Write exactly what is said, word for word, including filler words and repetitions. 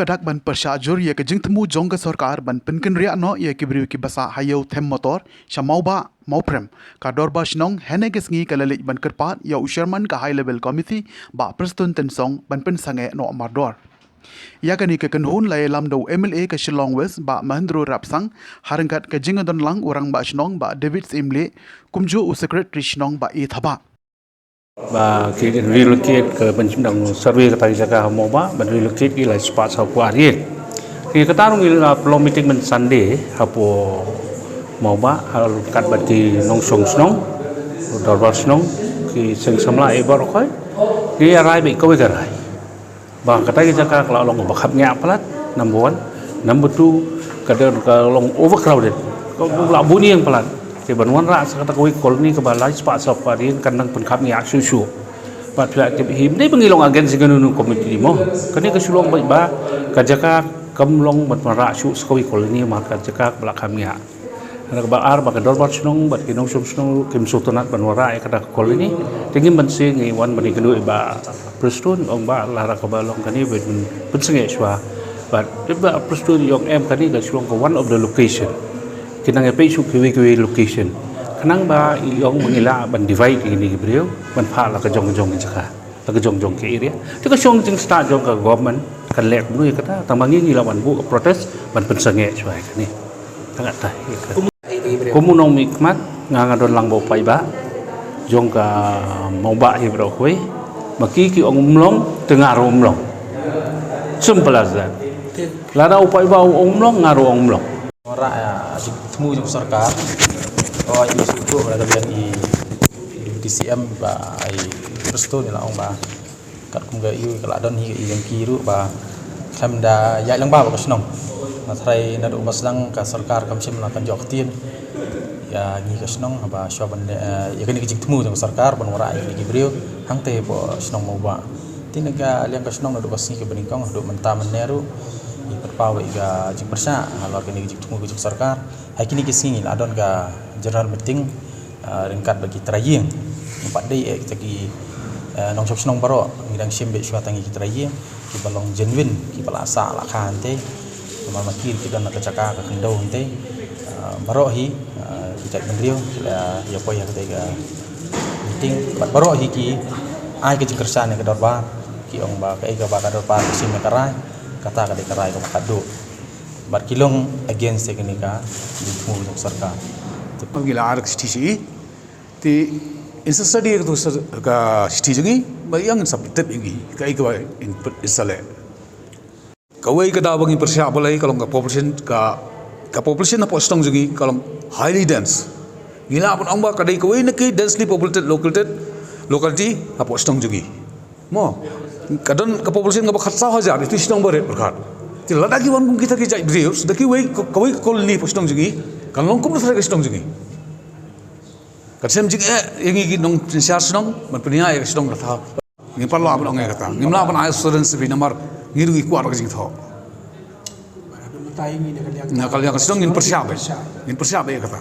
ka dak ban pyrshah jur ïa ka jingthmu jong ka sorkar ban pynkynriah noh ïa ki briew kiba sah ha ïew them motor sha Mawbah Mawprem, ka dorbar shnong hynne ka sngi ka la leit ban kyrpad ïa u chairman ka High Level Committee, Bah Prestone Tynsong, ban pynsangeh noh mardor. Ïa kane ka kynhun la ïalam da u M L A ka Shillong West, Bah Mahendra Rapsang, ha ryngkat ka jingdonlang u rangbah shnong Bah David Syiemlieh, kumjuh u secretary shnong Bah E Thabah. Ba ki relocate ka ban shim dang survey kata ki jaka ha Mawbah, ban relocate ki lai spah saw phew ar ïing. Ki kata ruh ngi la pynlong meeting ban Sunday hapoh Mawbah, ha ryngkat bad ki nongshong shnong, dorbar shnong, ki seng samla, eh, baroh khoit. Ngi ïa rai beit kawei ka rai. Ba kata ka jaka ka la long kaba khapngiah palat, number one. Number two, ka don ka long overcrowded. Ka, ka la bun ïing palat. Te ban wanrah sa kata kawei ka colony kaba lai spah saw phew ar ïing kan nang pynkhapngiah shuh shuh. Bad phi lah tip hi, ym dei ba ngi long against ïa kano kano ka committee mo. Kane ka shu long beit ba ka jaka kam long ban wanrah shuh sa kawei ka colony, namar ka jaka kaba la khapngiah. Hynrei kaba ar ba ka dorbar shnong bad ki nongshong shnong ruh kim sngewtynnat ban wanrah ïa kata ka colony. Te ngim banse, ngi wan ban ïakynduh ïa Bah Prestone, ong ba lada kaba long kane ban pynsangeh shuwa. Bad Bah Prestone i ong em, kane ka shu long ka one of the location. Ki nang ïa peit shuh kiwei kiwei location. Khnang ba i ong ba ngi lah ban divide ïa kine ki briew ban phah la ka jong ka jong ka jaka, la ka jong jong ka area. Te ka shong jingstad jong ka government kan leh kumno ïa kata, tang ba ngi ngi lah ban buh ka protest ban pynsangeh shuwa ïa kane. Tang katta ïa ka. Kum u nongmihkhmat, nga nga don lang bad u paidbah jong ka Mawbah hi baroh kawei. Ma ki ki ong ym long, te nga ruh ym long. Simple as that. Lada u paidbah u ong ym long, nga ruh ong ym long. Wanrah ïa jingthmu jong sorkar. O, i shu tu lada biang i Deputy C M Bah Prestone la ong ba katkum ka ïoh ka la don hi ka ïoh ki ruh ba khlem da ïaid lang ba ka shnong. Nga tharai naduh ba sdang ka sorkar kam shym la kan jok ktien ïa ngi ka shnong ba shuwa ban, eh, ïa kane ka jingthmu jong ka sorkar ban wanrah ïa kine ki briew hangtei hapoh shnong Mawbah. Te na ka liang ka shnong naduh ka sngi kaba nyngkong haduh mynta mynne ruh ngi pynpaw ïa ka jingpyrshah halor kane ka jingthmu ka jong ka sorkar. Ha kine ki sngi la don ka general meeting, ah, ryngkat bad ki trai ïing. Ngim pat dei eh kita ki, eh, nongshong shnong baroh, ngi dang shim beit shuwa tang ïa ki trai ïing kiba long genuine, kiba la sah la kha hangtei. Namar ma ki ki don ha ka jaka ka khyndew hangtei. Ah, baroh hi, ah, ki jaitbynriew ki la ïa poi ha katei ka meeting. Bad baroh hi ki ai ka jingkyrshan ïa ka dorbar, ki ong ba kaei kaba ka dorbar ka shim ïa ka rai, kata ka dei ka rai kaba khadduh. Bad ki long against ïa kane ka jingthmu jong ka sorkar. Te ngi la ai ka shithi sha i. Te in sa study ïa katu ka shithi jong i, ba ïa ngin sa pyntip ïa ngi kaei kaba in, in sa leh. Kawei ka daw ba ngi pyrshah balei ka long ka population, ka, ka population hapoh shnong jong i ka long highly dense. Ngi lah ban ong ba ka dei kawei na ki densely populated locality, locality hapoh shnong jong i. Mo, ka don ka population kaba khatsaw hajar, itu shnong barit pyrkhat. Te lada ki wan kum kita ki jait briew, da kiwei, kawei ka colony hapoh shnong jong i, kan long kumno trai ka shnong jong i. Kan shem jingeh ïa ngi ki nongsynshar shnong ban pynïaid ïa ka shnong ka thaw. Ngim pat lah ban ong ïa kata. Ngim lah ban ai assurance ïa phi namar ngi ruh ngi kwah ka jingthoh. Na ka liang ka shnong ngin pyrshah beit. Ngin pyrshah beit ïa kata.